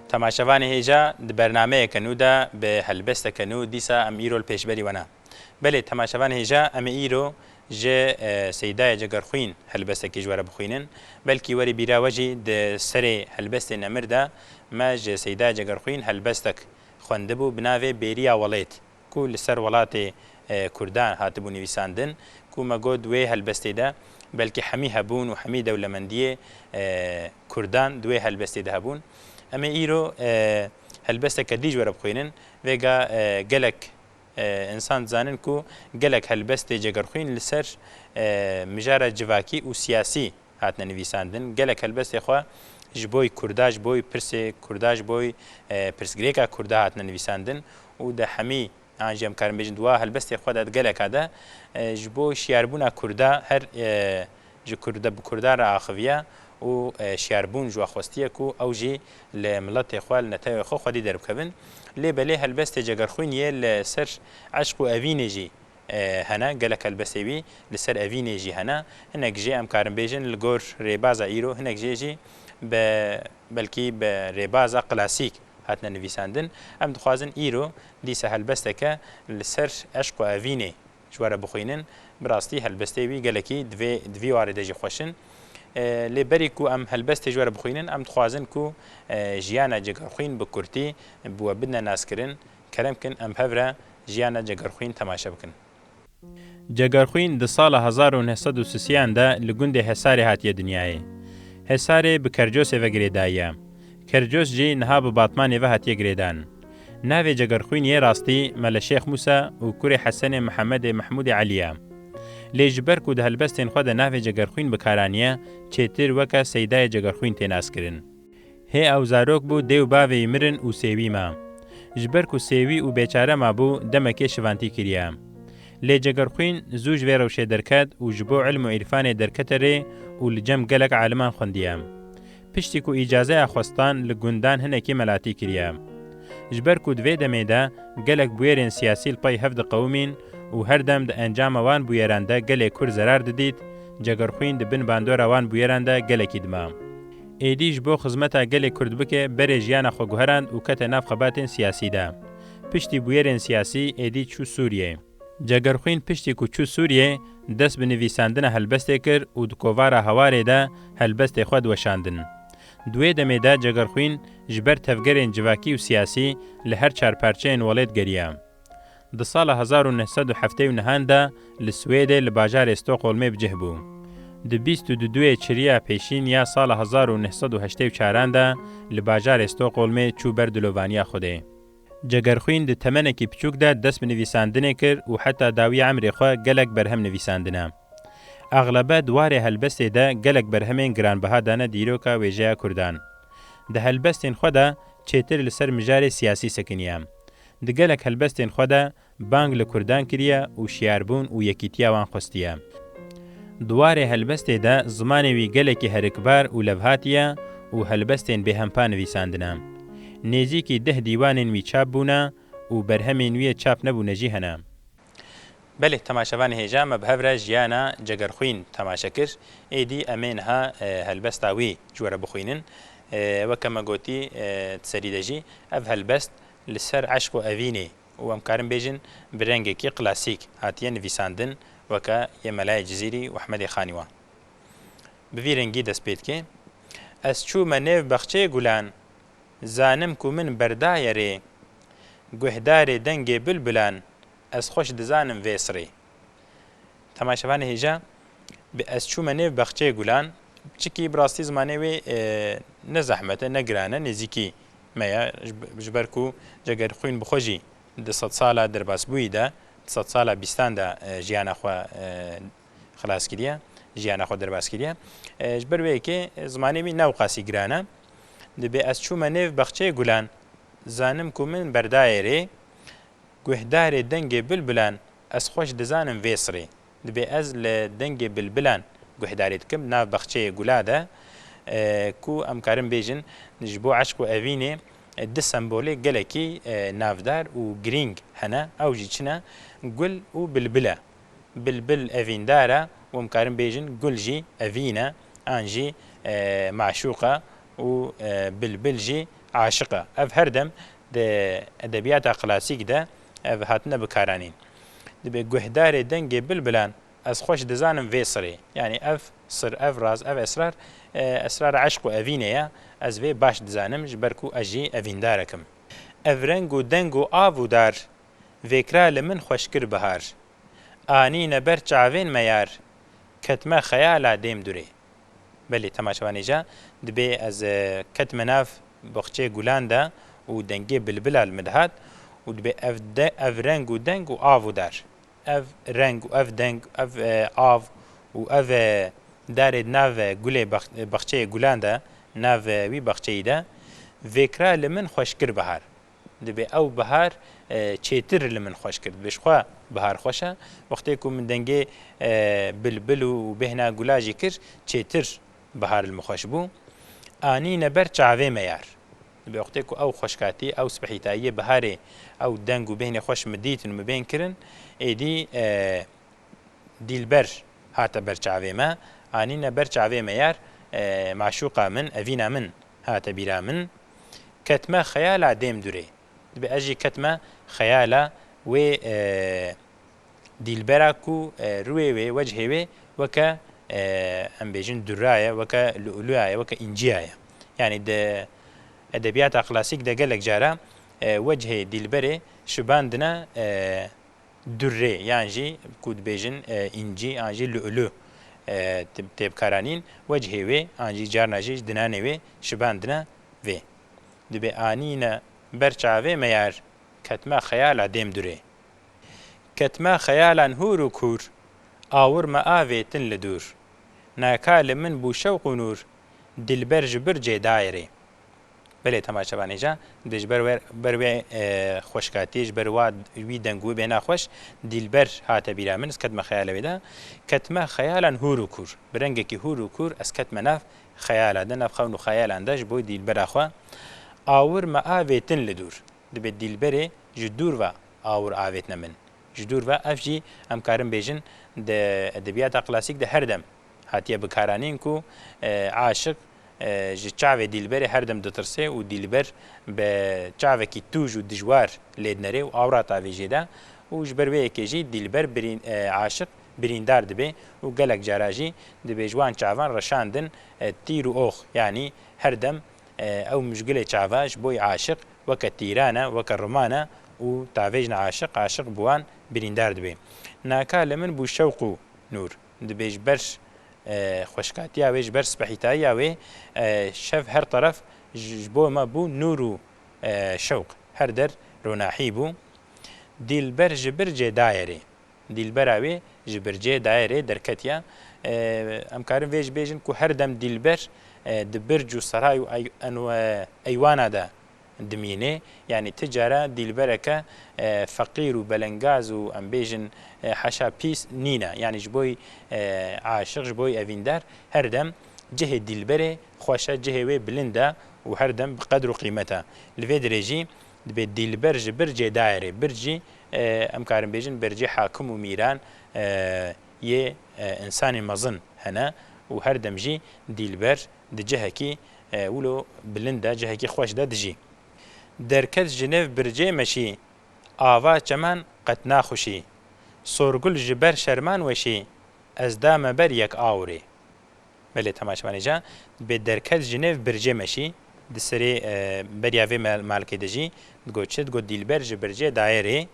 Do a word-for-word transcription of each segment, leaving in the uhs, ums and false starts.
Temaşevanê hêja, di bernameyeke nû de bi helbesteke nû dîsa em îro li pêşberî we ne. Belê, temaşevanê hêja, em ê îro ji, e, Seydayê Cegerxwîn helbestekî ji we re bixwînin. Belkî werî bîra we jî di serê helbestê nemir de me ji Seydayê Cegerxwîn helbestek xwendibû bi navê Bêriya Welêt, ku li ser welatê, e, Kurdan hatibû nivîsandin, ku me got wê helbestê de belkî hemî hebûn û hemî dewlemendiyê, e, Kurdan di wê helbestê de hebûn. Em ê îro, e, helbesteke dî ji we re bixwînin. Vêga, e, gelek, e, însan dizanin ku gelek helbestê Cegerxwîn li ser, e, mijara civakî û siyasî hatine nivîsandin. Gelek helbestê xwe ji boy Kurda, ji boy pirsê Kurda, ji boy, e, pirsgirêka Kurda hatine nivîsandin û di hemî, an jî em karin bêjin, di wa helbestê xwe de, di geleka de, e, ji bo şiyarbûna Kurda her, e, ji Kurda, bi Kurdan re axiviye û, e, şiyarbûn ji we xwestiye ku ew jî li miletê xwe, li netewê xwe xwedî derbikevin. Lê belê helbestê Cegerxwîn yê li ser eşq û evînê jî e, hene, gelek helbestê wî li ser evînê jî hene. Hinek jê em karin bêjin li gor rêbaza îro, hinek jê jî bi, belkî bi rêbaza klasîk hatine nivîsandin. Em dixwazin îro dîsa helbesteke li ser eşq û evînê ji we re bixwînin. Bi rastî helbestê wî gelekî di vê, di vî warê de jî xweş in. E, lê berî ku em helbestê ji we re bixwînin, em dixwazin ku, e, jiyana Cegerxwîn bi kurtî bi we bidine naskirin. Kerem kin em bi hev re jiyana Cegerxwîn temaşe bikin. Cegerxwîn di sala hezar û neh sed û sisiyan de li gundê Hesarê hatiye dinyayê. Hesarê bi Kercosê ve girêdayiye. Kercos jî niha bi Batmanê ve hatiye girêdan. Navê Cegerxwîn yê rastî Mele Şêx Mûsa û kurê Hesenê Mihemedê Mehmûdê Elî ye. Lê ji ber ku di helbestên xwe de navê Cegerxwîn bi kar aniye, çêtir weke Seydayê Cegerxwîn tê naskirin. Hê ew zarok bû, dê û bavê wî mirin û sêwî ma. Ji ber ku sêwî û bêçare mabû, demekê şivantî kiriye. Lê Cegerxwîn zû ji vê rewşê derket û ji bo ilm û îrfanê derkete rê û li cem gelek aliman xwendiye. Piştî ku îcazeya xwestan, li gundan hinekî melatî kiriye. Ji ber ku di vê demê de gelek bûyerên siyasî li pey hev diqewimîn û her dem di encama wan bûyeran de gelê Kurd zerar didît, Cegerxwîn di bin bandora wan bûyeran de gelekî dima. Êdî ji bo xizmeta gelê Kurd bike, berê jiyana xwe guherand û kete nav xebatên siyasî de. Piştî bûyerên siyasî, êdî çû Sûriyê. Cegerxwîn piştî ku çû Sûriyê, dest bi nivîsandina helbestê kir û di kovara Hewarê de helbestê xwe diweşandin. Di wê demê de Cegerxwîn ji ber tevgerên civakî û siyasî li her çar parçeyên welêt geriya. Di sala hezar û neh sed û heftê û nehan de li Swêdê li bajarê Stockholmê bi cih bû. Di bîst û duyê çiriya pêşîn ya sala hezar û neh sed û heştê û çaran de li bajarê Stockholmê çû ber dilovaniya Xwedê. Cegerxwîn di temenekî piçûk de dest bi nivîsandinê kir û heta dawiya emrê xwe gelek berhem nivîsandine. Exlebe di warê helbestê de gelek berhemên giranbiha dane dîroka wêjeya Kurdan. Di helbestên xwe de çêtir li ser mijarê siyasî sekiniye. Di gelek helbestên xwe de bang li Kurdan kiriye û şiyarbûn û yekîtiya wan xwestiye. Di warê helbestê de zimanê wî gelekî herikbar û levhatî ye û helbestên bêhempa nivîsandine. Nêzîkî deh dîwanên wî çap bûne û berhemên wî yê çap nebûne jî hene. Belê, temaşevanê hêja, me bi hev re jiyana Cegerxwîn temaşe kir. Êdî em ê niha, e, helbesta wî ji we re bixwînin. E, weke me gotî, e, di serî de jî ev helbest li ser eşq û evînê û em karin bêjin bi rengekî klasîk hatiye nivîsandin, weke yê Melayê Cizîrî û Ehmedê Xanî wa. Bi vî rengî dest pê dike. Ez çûme nêv bexçeyê gulan, zanim ku min berdaye rê, guhdarê dengê bilbilan, ez xweş dizanim vê sirê. Temaşevanê hêja, bi ez çûme nêv bexçeyê gulan, çikî bi rastî zimanê wê, e, ne zehmet e, ne giran e, nêzîkî me ye. Ji, ji ber ku Cegerxwîn bi xwe jî di sedsala derbasbûyî de, di sedsala bîstan de, e, jiyana xwe, e, xilas kiriye, jiyana xwe derbas kiriye. E, ji ber wê yekê zimanê wî ne wqasî giran e. Dibê ez çûme nêv bexçeyê gulan, zanim ku min berdayê rê, guhdarê dengê bilbilan, ez xweş dizanim vê sirê. Dibê ez li dengê bilbilan guhdarî dikim, nav bexçeyê gula de, e, ku em karin bêjin ji bo eşq û evînê, e, du sembolê gelekî, e, navdar û girîng hene. Ew jî çi ne? Gul û bilbil e. Bilbil evîndar e û em karin bêjin gul jî evîn e, an jî, e, maşûq e û, e, bilbil jî Aşiq e. Ev her dem di edebiyata klasîk de ev hatine bikaranîn. Dibê guhdarê dengê bilbilan, ez xweş dizanim vê sirê. Yanî ev sir, ev raz, ev esrar, e, esrara eşq û evînê ye. Ez vê baş dizanim, ji ber ku ez jî evîndarek im. Ev reng û deng û av û dar, vêkra li min xweş kir bihar. Anîne ber çavên me yar, ketme xeyala dêm durê. Belê, temaşevanê ca, dibê ez, e, ketime nav boxçeyê gulan de û dengê bilbila li min dihat û dibê ev de, ev reng û deng û av û dar. Ev reng û ev deng, ev, e, av û ev, e, darê di nav, e, gulê bax-, baxçeyê gulan de, nav, e, wî baxçeyî de, vêkra li min xweş kir bihar. Dibê ew bihar, e, çêtir li min xweş kir. Dibê ji xwe bihar xweş e. Wextê ku min dengê, e, bilbil û bêhna gula jî kir, çêtir bihar li min xweş bû. Anîne ber çavê me yar. Dibê wextê ku ew xweşkatî, ew spehîtayiyê biharê, ew deng û bêhnê xweş min dîtin û min bên kirin, êdî, e, Dîlber hate ber çavê me, anîne ber çavê me yar, e, maşûqa min, evîna min hate bîra min. Ketme xeyala dêm durê. Dibê ez jî ketme xeyala wê, e, dîlbera ku, e, rûyê wê, wechê wê weke, e, em bêjin dura ye, weke lu'lu'a ye, weke înciya ye. Yanî di edebiyata klasîk de gelek cara, e, wechê dîlberê şibandine, e, durê, yan jî ku dibêjin, e, încî, yan jî lu'lu, e, tê-, tê bikaranîn, wechê wê, yan jî carna jî ji dinanê wê şibandine vê. Dibê anîne ber çavê me yar, ketme xeyala dêm durê. Ketme xeyalan hûr û kûr, awir me avêtin li dûr. Naka li min bû şewq û nûr, dîlber ji bircê dayê rê. Belê, temaşevanê ca, dibê ji ber wer-, ber wê, e, xweşkatiyê, ji ber wa, wî deng û wî bêhna xweş, dîlber hate bîra min, ez ketime xeyalê wê de. Ketime xeyalan hûr û kûr. Bi rengekî hûr û kûr ez ketime nav xeyala de, nav xewn û xeyalan de ji bo dîlbera xwe. Awir me avêtin li dûr. Dibê dîlberê ji dûr ve awir avêtine min. Ji dûr ve, ev jî em karin bêjin di edebiyata klasîk de her dem hatiye bikaranîn ku, e, aşiq, e, ji çavê dîlberê her dem ditirse û dîlber bi çavekî tûj û dijwar lê dinere û awrat avê jê de û ji ber wê yekê jî dîlber birîn-, e, aşiq birîndar dibe û gelek cara jî dibê ji wan çavan reşandin, e, tîr û ox, yanî her dem, e, ew mijgilê çava ji bo aşiq weke tîran e, weke riman e û tavêjin aşiq, aşiq bi wan birîndar dibe. Naka li min bû şewq û nûr. Dibê ji ber, e, xweşkatiya wê, ji ber spehîtayiya wê, e, şev her teref ji, ji bo me bû nûr û, e, şewq. Her der ronahî bû. Dîlber ji bircê dayerê. Dîlbera wê ji bircê dayerê derketiye. E, em karin vê jî bêjin ku her dem dîlber, e, di birc û seray û ey-, enwe-, eywana de dimîne. Yanî ti cara dîlbereke, e, feqîr û belengaz û em bêjin, e, heşa pîs nîne. Yanî ji bo, e, aşiq, ji bo evîndar her dem cihê dîlberê xweş e, cihê wê bilind e û her dem bi qedr û qîmet e. Li vê dirê jî dibê dîlber ji bircê dayerê. Birc jî, e, em karin bêjin bircê hakim û mîran, e, yê, e, însanên mezin hene û her dem jî dîlber di cihekî, e, wilo bilind de, cihekî xweş de dijî. Derket ji nêv bircê meşî, ava çeman qet naxuşî. Sorgul ji ber şerman weşî, ez dame ber yek awirê. Belê, temaşevanê ca, dibê derket ji nêv bircê meşî, di serê, e, beriya vê mal-, malkê de jî digot çi? Digot dîlber ji bircê dayerê,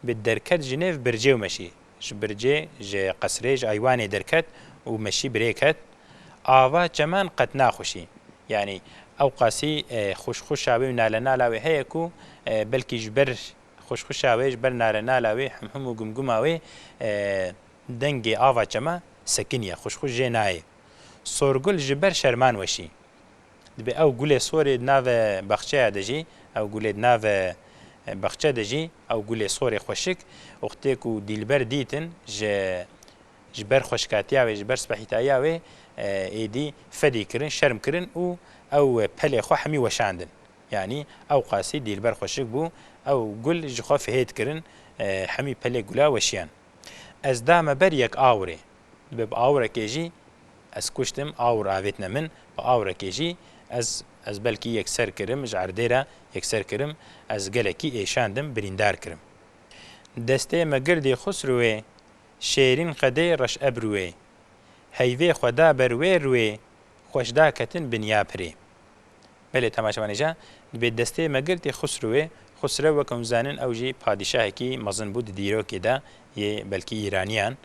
dibê derket ji nêv bircê û meşî. Ji bircê, ji qesrê, ji eywanê derket û meşî birê ket. Ava çeman qet naxuşî. Yanî ew qasî, e, xuşxuşa wê û nalenala wê heye ku, e, belkî ji ber xuşxuşa wê, ji ber nalenala wê, himhim û gumguma wê, e, dengê ava çema sekiniye, xuşxuş jê nayê. Sorgul ji ber şerman weşî. Dibê ew gulê sorê di nav baxçeya de jî, ew gulê di nav, e, baxçe de jî, ew gulê sorê xweşik, wextê ku dîlber dîtin, ji, ji ber xweşkatiya wê, ji ber spehîtayiya wê, e, êdî fedî kirin, şerm kirin û ew pelê xwe hemî weşandin. Yanî ew qasî dîlber xweşik bû, ew gul ji xwe fihêt kirin, e, hemî pelê gula weşiyan. Ez dame ber yek awirê. Dibê bi awirekê jî ez kuştim, awir avêtine min, bi awirekê jî ez, Ez belkî yekser kirim, ji erdê re yekser kirim, ez gelekî êşandim, birîndar kirim. Destê me girdî Xusrûwê, şêrîn qedê reş ebrûwê. Heyvê xwe da ber wê rûwê, xweş da ketin binya pirê. Belê temaşevanê ja, dibê destê me girtî Xusrûwê. Xusrew weke hûn zanin ew jî padîşahekî mezin bû di dîrokê de yê belkî Îraniyan.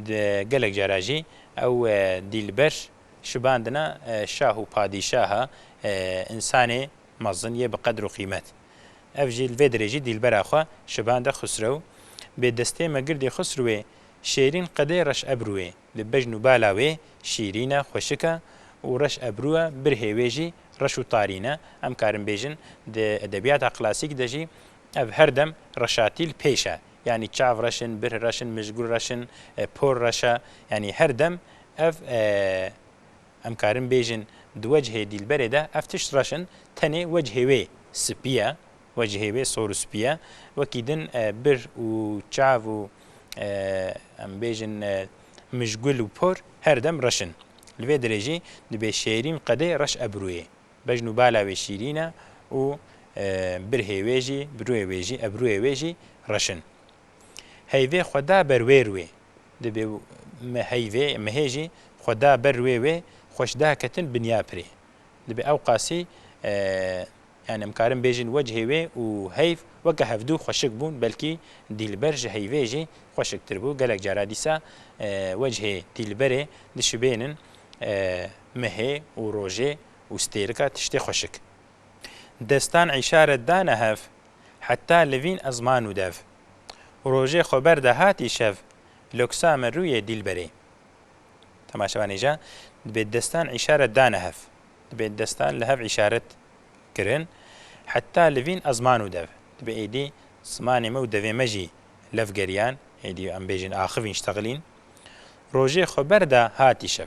Di gelek cara jî ew, e, dîlber şibandina, e, şah û padîşaha, e, însanê mezin yê bi qedr û qîmet. Ev jî li vê dirê jî dîlbera xwe şibande Xusrew. Bê destê me girdê Xusrûwê, şêrîn qedê reş ebrûyê. Li bejn û bala wê şîrîn e, xweşik e û reş ebrû e, birhê wê jî reş û tarîn e. Em karin bêjin di edebiyata klasîk de jî ev her dem reşatî li pêş e. Yanî çav reş in, birh reş in, mijgul reş in, e, por reş e. Yanî her dem ev, e, em karin bêjin di wecihê dîlberê de ev tişt reş in, tenê wecihê wê spî ye, wecihê wê sor û spî ye. Wekî din, e, bir û çav û, e, em bêjin, e, mijgul û por her dem reş in. Li vê dirê jî dibê şêrîn qedê reş ebrûyê. Bejn û bala wê şîrîn e û, e, birhê wê jî, birûyê wê jî, ebrûyê wê jî reş in. Heyvê xwe da ber wê rûyê. Dibê me heyvê, mehê jî xwe da ber wê wê, xweş da ketin binya pirê. Dibê ew qasî, e, yani em karin bêjin wecihê wê û heyv weke hevdû xweşik bûn, belkî dîlber ji heyvê jî xweşiktir bû. Gelek cara dîsa, e, wecihê dîlberê dişibênin, e, mehê û rojê û stêrika tiştê xweşik. Destan îşaret dane hev, heta livîn ezman û dev. Rojê xwe ber de hatî şev, loksa me rûyê dîlberê. Temaşevanê ja, dibê destan îşaret dane hev. Dibê destan li hev îşaret kirin. Heta livîn ezman û dev. Dibê êdî zimanê me û devê me jî lev geriyan, êdî em bêjin axivîn, ştexilîn. Rojê xwe ber de hatî şev.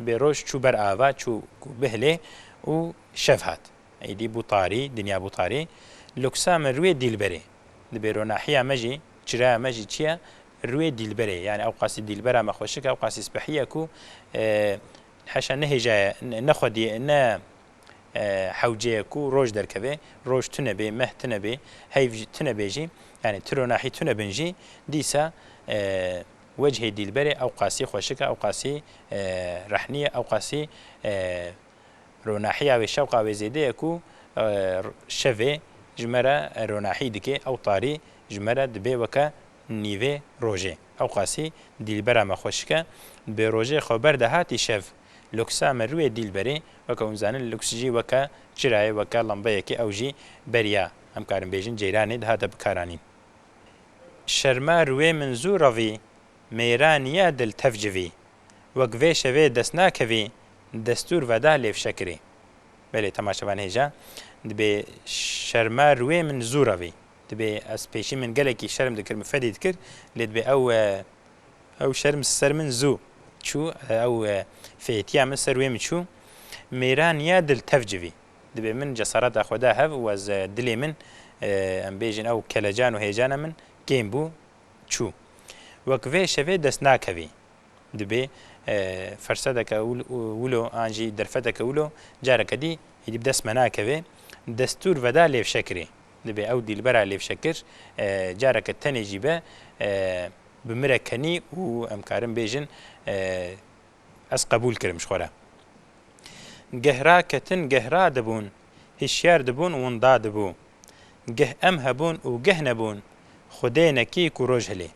Dibê roj çû ber ava, çû bihlê û şev hat. Êdî bû tarî, dinya bû tarî. Loksa me rûyê dîlberê. Dibê ronahiya me jî, çiraya me jî çi ye? Rûyê dîlberê. Yani ew qasî dîlbera me xweşik e, ew qasî spehî ye ku, e, heşa nehêjaye, ne, ne xwedî, ne, e, hewceye ku roj derkeve, roj tune bê, meh tune bê, heyv jî tune bê jî, yani ti ronahî tune bin jî, dîsa, e, wecihê dîlberê ew qasî xweşik e, ew qasî, e, rehnî ye, ew qasî, e, ronahiya wê, şewqa wê zêde ye ku, e, şevê ji me re ronahî dike, ew tarî ji me re dibe weke nîvê rojê. Ew qasî dîlbera me xweşik e. Dibê rojê xwe ber de hatî şev, loksa me rûyê dîlberê, weke hûn zanin, loks jî weke çira ye, weke lembeyekê, ew jî beriya, em karin bêjin, ceyranê dihate bikaranîn. Şerma rûyê min zû revî, mêra niya dil tev civî. Wek vê şevê dest nakevî, destûr veda lêvşekirî. Belê, temaşevan hêja, dibê şerma rûyê min zû revî. Dibê ez pêşî min gelekî şerm dikir, min fedî dikir, lê dibê ew, e, ew şerm ser min zû çû, e, ew, e, fêtiya min ser wê min çû. Mêra niya dil tev civî. Dibê min cesareta xwe da hev û ez, e, dilê min, e, em bêjin ew kelecan û hêcana min kêm bû, çû. Wek vê şevê dest nakevî. Dibê, e, fersedeke wil-, wilo an jî derfeteke wilo careke dî êdî bi dest me nakeve. Destûr veda lêvşekirê. Dibê ew dîlbera lêvşekir, e, careke tenê jî be, e, bi min re kenî û em karin bêjin, e, ez qebûl kirim ji xwe re. Geh raketin, geh radibûn, hişyar dibûn, winda dibû. Geh em hebûn û geh nebûn, Xwedê nekî ku roj hilê.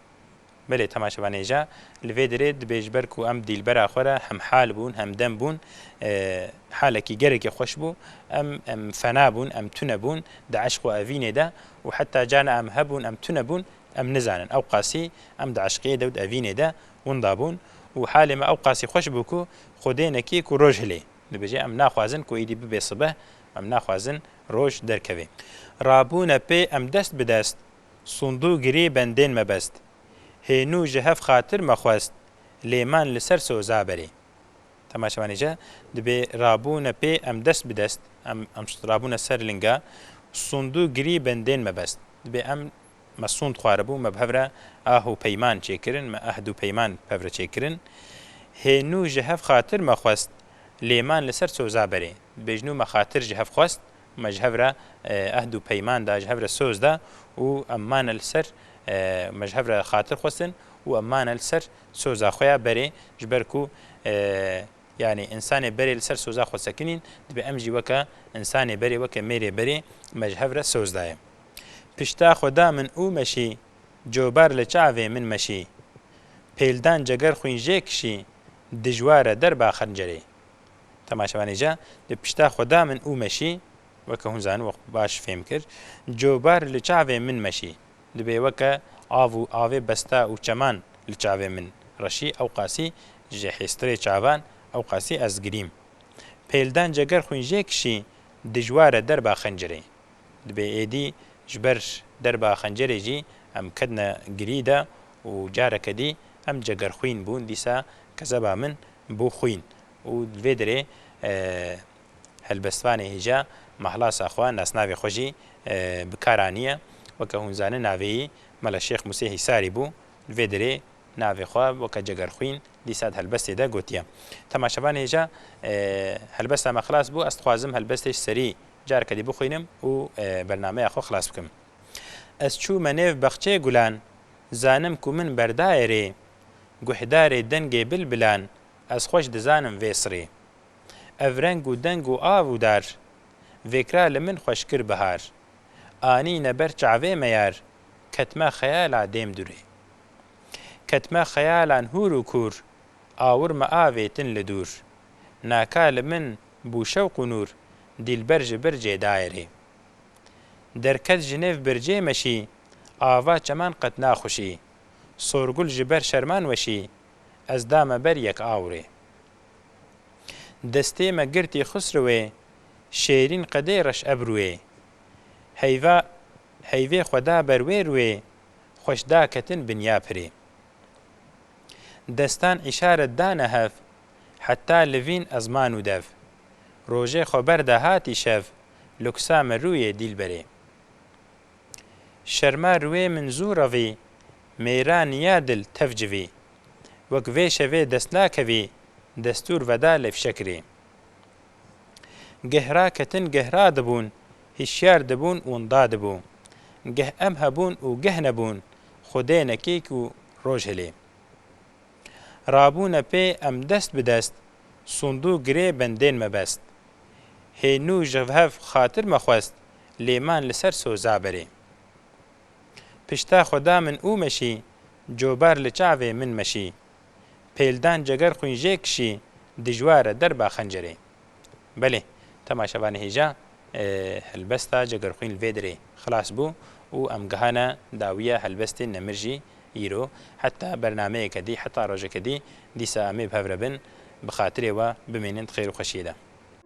Belê, temaşevanê ja, li vê dirê dibê ji ber ku em dîlbera xwe re hemhal bûn, hemdem bûn, e, halekî gelekî xweş bû, em, em fena bûn, em tune bûn di eşq û evînê de û heta cana em hebûn, em tune bûn, em nizanin. Ew qasî em di eşqiyê de û di evînê de winda bûn û halê me ew qasî xweş bû ku Xwedê nekî ku roj hilê. Dibêje, em naxwazin ku êdî bibe sibeh, em naxwazin roj derkeve. Rabûne pê em dest bi dest, sûnd û girî bendên mebest. Hênû ji hev xatir me xwest, lê man li ser soza berê. Temaşevanê je, dibê rabûne pê em dest bi dest, em, em rabûne ser linga, sûnd û girî bendên mebest. Dibê em me sûnd xwaribû, me bi hev re ah û peyman çêkirin, me ahd û peyman bi hev re çêkirin. Hênû ji hev xatir me xwest, Lê man li ser soza berê. Dibêjin û me xatir ji hev xwest, me ji hev re, e, ehd û peyman da, ji hev re soz da û em mane li ser, e, me ji hev re xatir xwestin û em mane li ser soza xwe ya berê, ji ber ku, e, yanî însanê berê li ser soza xwe sekinîn, dibê em jî weke însanê berê, weke mêrê berê me ji hev re soz daye. Pişta xwe da min û meşî, cobar li çavê min meşî. Pêldan ceger xwîn jê kişî, dijwar e derba xencerê. Temaşevanê ca, di pişta xwe da min û meşî, weke hûn zanin, wek baş fêm kir, cobar li çavê min meşî. Dibê weke av û avê besta û çeman li çavê min reşî, ew qasî ji hêstirê çavan, ew qasî ez girîm. Pêldan ceger xwîn jê kişî, dijwar e derba xencerê. Dibê êdî ji ber derba xencerê jî em ketine girî de û careke dî em cegerxwîn bûn, dîsa kezeba min bû xwîn. Û li vê derê, e, helbestvanê hêja mehlasa xwe, nasnavê xwe jî, e, bi kar aniye. Weke hûn zanin navê yî Mela Şêx Musê Hîsarî bû. Li vê derê navê xwe weke Cegerxwîn dîsa di helbestê de gotiye. Temaşevanê hêja, e, helbesta me xilas bû. Ez dixwazim helbestê ji serî careke dî bixwînim û, e, bernameya xwe xilas bikim. Ez çûme nêv bexçê gulan, zanim ku min berdayê rê, guhdarê dengê bilbilan, ez xweş dizanim vê sirê. Ev reng û deng û av û dar, vêkra li min xweş kir bihar. Anîne ber çavê me yar, ketme xeyala dêm dûrê. Ketme xeyalan hûr û kûr, awir me avêtin li dûr. Naka li min bû şewq û nûr, dîlber ji bircê dayê rê. Derket ji nêv bircê meşî, ava çeman qet naxuşî. Sorgul ji ber şerman weşî, ez dame ber yek awirê. Destê me girtî Xusrewê, şêrîn qedê reş ebrûyê. Heyva, heyvê xwe da ber wê rûyê, xweş daketin binya pirê. Destan îşaret dane hev, heta livîn ezman û dev. Rojê xwe berda hatî şev, luksa me rûyê dîlberê. Şerma rûyê min zû revî, mêra niya dil tev civî. Wek vê şevê dest nakevî, destûr veda levşekirê. Geh raketin geh radibûn, hişyar dibûn winda dibû. Geh em hebûn û geh nebûn, Xwedê nekê ku roj hilê. Rabûne pê em dest bi dest, sundû girê bendên me best. Hê nû ji hev xatir me xwest, lê man li ser soza berê. Pişta xwe da min û meşî, cobar li çavê min meşî. Pêldan ceger xwîn jê kişî, dijwar e derba xencerê. Belê, temaşevanê hêja, e, helbesta Cegerxwîn li vê derê xilas bû û em gihane dawiya helbestên nemir jî îro. Heta bernameyeke dî, heta rojeke dî, dîsa em ê bi hev re bin, bi xatirê we bimînin di xêr û xweşiyê de.